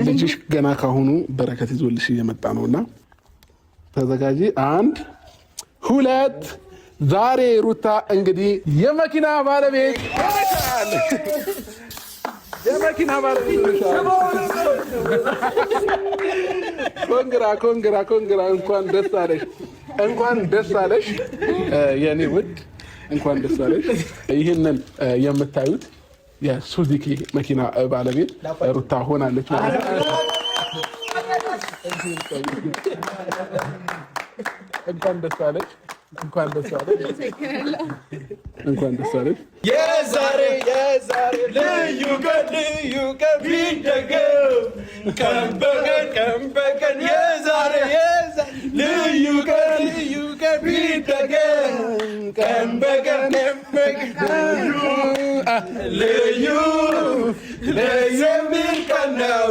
ልጅሽ ገና ካሁኑ በረከት ይዞልሽ እየመጣ ነው እና ተዘጋጂ። አንድ፣ ሁለት። ዛሬ ሩታ እንግዲህ የመኪና ባለቤት ሆነሻል። የመኪና ባለቤት ሆነሻል። Congra, congra, congra! እንኳን ደስ አለሽ፣ እንኳን ደስ አለሽ የኔ ውድ፣ እንኳን ደስ አለሽ። ይህንን የምታዩት የሱዙኪ መኪና ባለቤት ሩታ ሆናለች ማለት ነው። እንኳን ደስ አለሽ፣ እንኳን ደስ አለሽ፣ እንኳን ደስ አለሽ። የዛሬ የዛሬ ልዩ ቀን፣ ልዩ ቀን ቢደገም ቀን በቀን፣ ቀን በቀን፣ የዛሬ የዛሬ ልዩ ቀን፣ ልዩ ቀን ቢደገም ቀን በቀን፣ ቀን በቀን፣ ልዩ ልዩ የሚል ቀን ነው።